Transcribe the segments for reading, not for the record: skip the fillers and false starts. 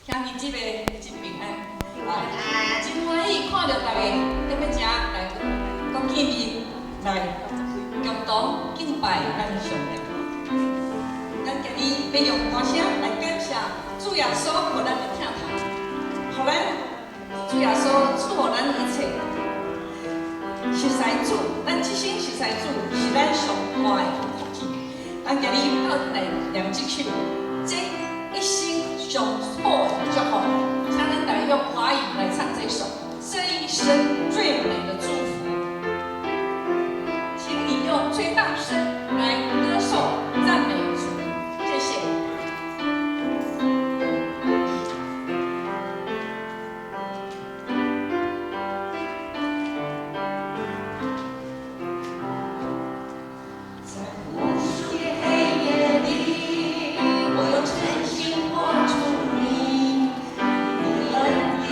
兄弟姊妹真平安，啊，真歡喜看著大家踮咧遮來閣見面，來共同敬拜咱上帝。咱今日欲用歌聲來感謝主耶穌，予咱的疼痛，予咱主耶穌賜予咱一切。熟似主，咱這生熟似主，是咱上大的福氣。咱今日鬥陣來念這首，這一生上好的祝福，請咱大家用華語來唱這首《這一生最美的祝福》，請你用最大聲來歌頌讚美主，謝謝。在無數的黑夜裡，我用誠心握住你，你的恩典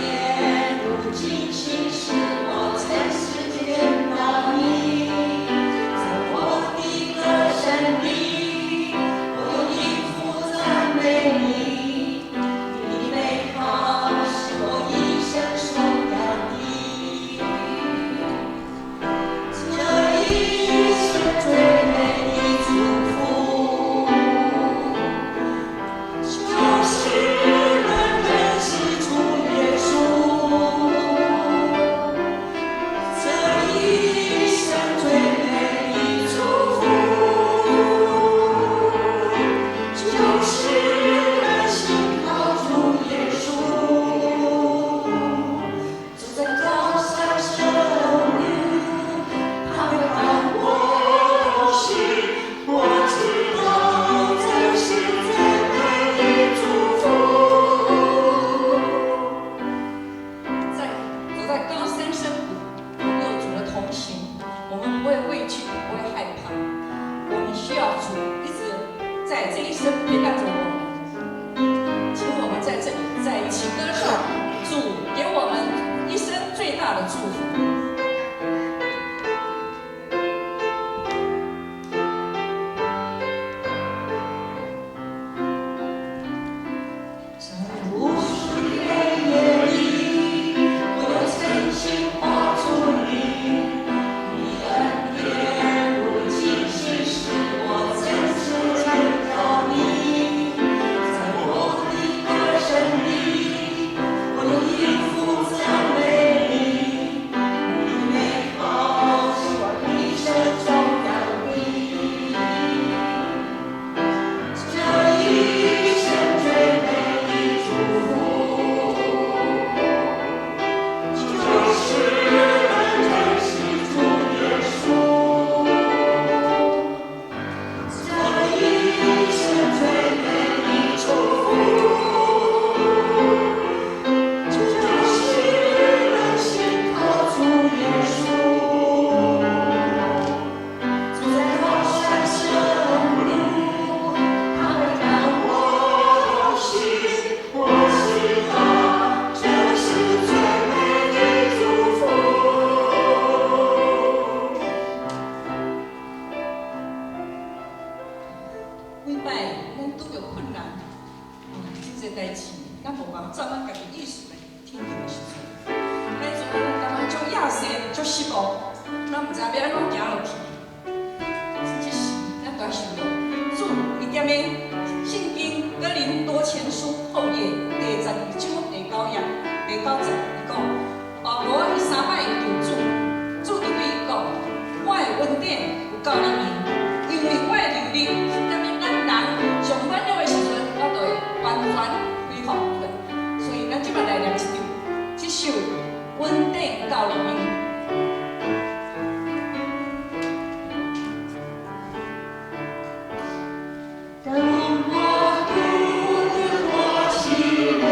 如金星，使我誠實見到你。在我的歌聲裡，我用音符讚美你，你的美好是我一生所要的。這一生最美的祝福，就是能認識主耶穌。這一生最美的祝福，就是能信靠主耶穌。走在高山深谷，他會伴我同行，我知道這是最美的祝福。在走在高山深谷，我們有主的同行，我們不會畏懼，不會害怕。我們需要主一直在這一生陪伴着我們。請我們在這裡再一起歌頌主給我們一生最大的祝福。在無數的黑夜裡，我用誠心握住你，你的恩典如金星，使我誠實見到你。在我的歌聲裡，我用音符讚美你，你的美好是我一生中要的。這一生最美的祝福，就是能認識主耶穌。這一生最美的祝福，就是能信靠主耶穌。走在高山深谷，他會伴我同行，我知道這是最美的祝福。每擺咱拄著困難，真濟代誌，咱無辦法照咱家己意思來天頂的時陣，彼陣咱感覺足厭世、足失望，咱毋知欲按怎行落去。這時，咱就愛想著主伊踮咧聖經哥林多前書後頁第12章第九頁第九節，伊講保羅伊三擺求主，主就對伊講：我的恩典有夠你用，因為我的能力是踮咧咱人上軟弱的時陣，我就會完全恢復。所以，咱這擺來念一首這首恩典夠你用。當我拄著大試煉，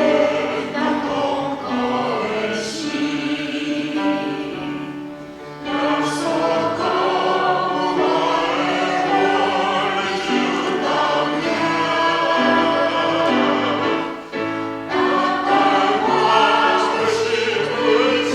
當痛苦的時，耶穌講我的話就到了，他帶我出是困境，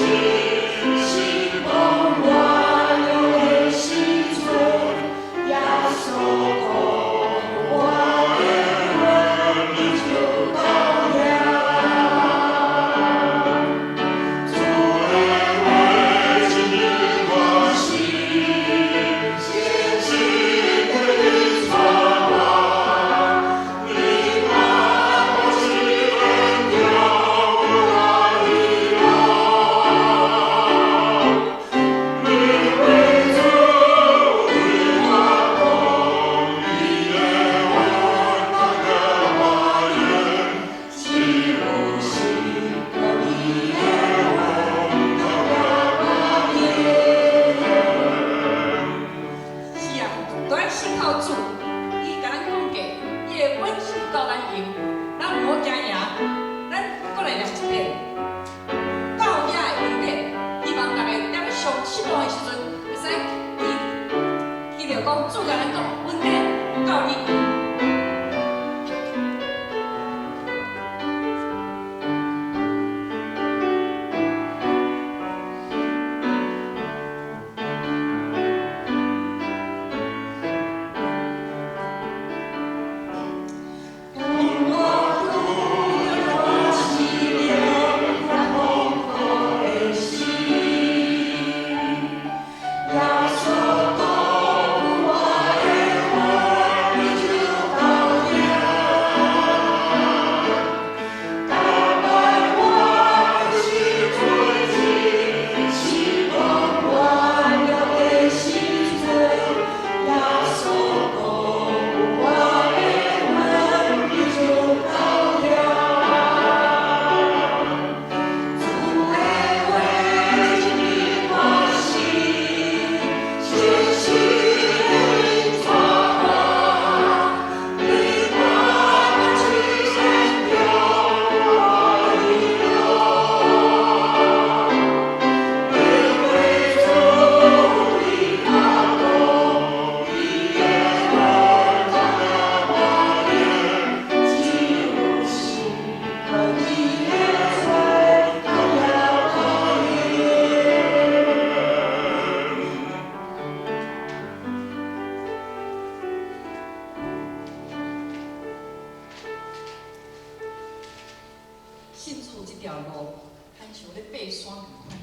信主這條路，親像咧爬山仝款。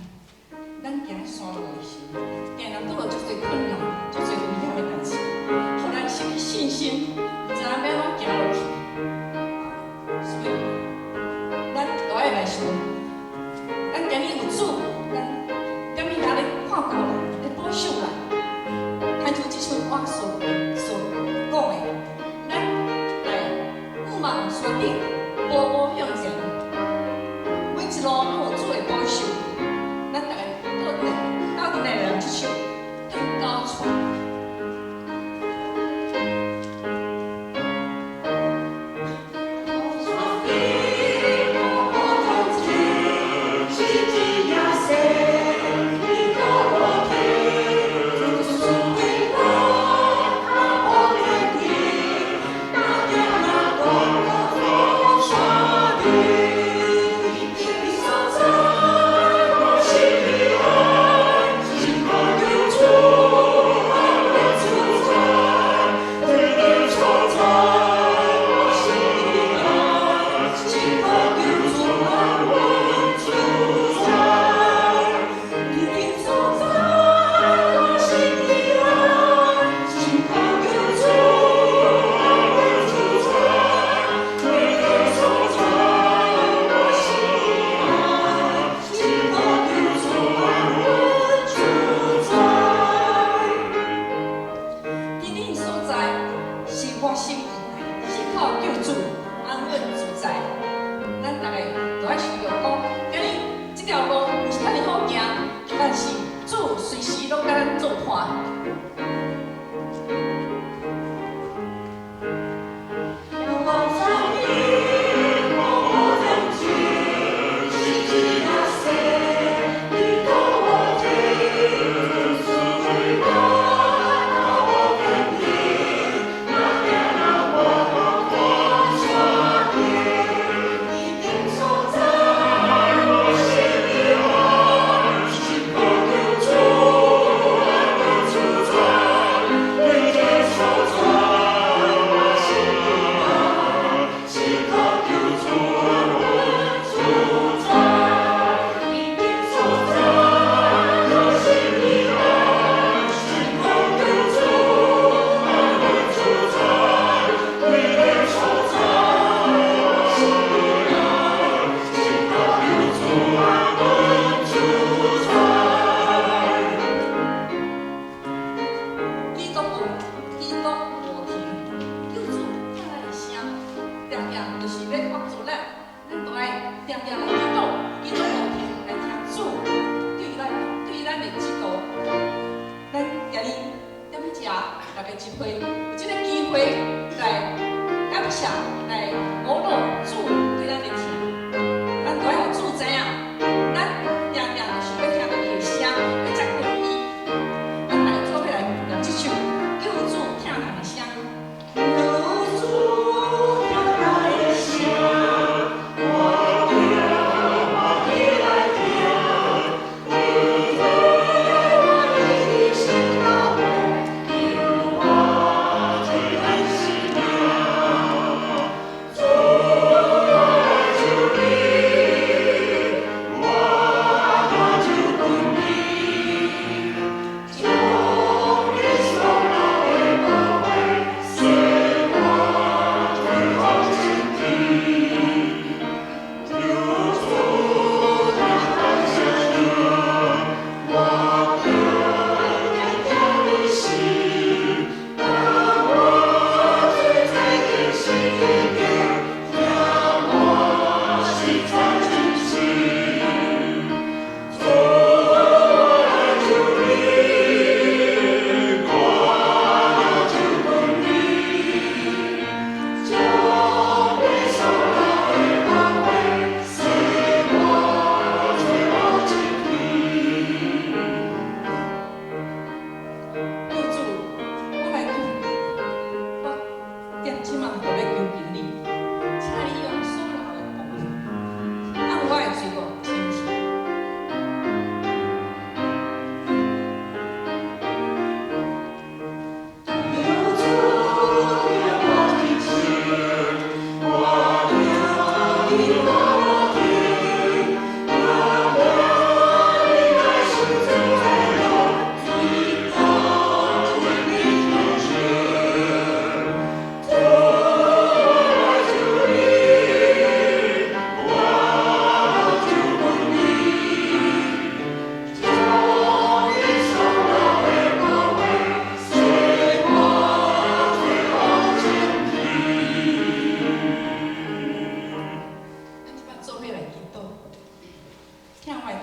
咱行佇山路的時，定定拄著足濟困難、足濟危險的代誌，予咱失去信心，毋知影欲按怎行落去。所以，咱都愛來想，咱今日有主，咱踮彼遐咧看顧咱，咧保守咱。親像這首歌所講的，咱來仰望山頂，步步向前。每一路攏有主的保守，咱逐个鬥陣來念這首《轉高處》。佇恁所在是我心意，信靠救主，安穩自在。咱逐个都愛想著講，今日這條路毋是遮爾好行，但是主隨時攏佮咱做伴。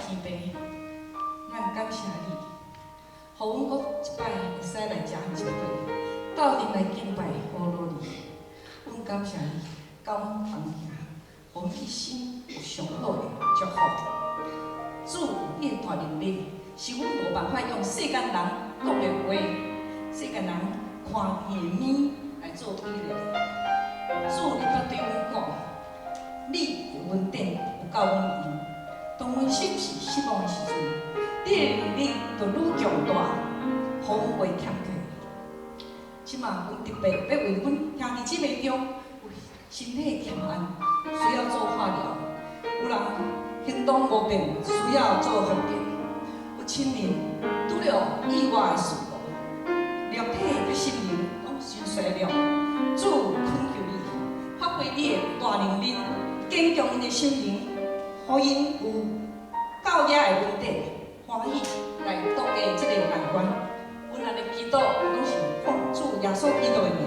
天父，咱感謝你，予阮閣一擺會使來遮集會，鬥陣來敬拜阿羅你。阮感謝你，佮阮同行，予阮一生有上好的祝福。主，你的大能力是阮無辦法用世間人講的話，世間人看見的物來做比較。主，你捌對阮講，你的恩典有夠阮用。當阮心是失望的時陣，你的能力就愈強大，予阮袂欠缺。這馬阮特別欲為阮兄弟姊妹中有身體欠安，需要做化療；有人行動無便，需要做復健；有親人拄著意外事故，肉體佮心靈攏真衰弱。主，懇求你，發揮你的大能力，堅強𪜶的心靈，予𪜶有夠額的恩典，歡喜來渡過這个難關。阮按呢祈禱，攏是奉主耶穌基督的名。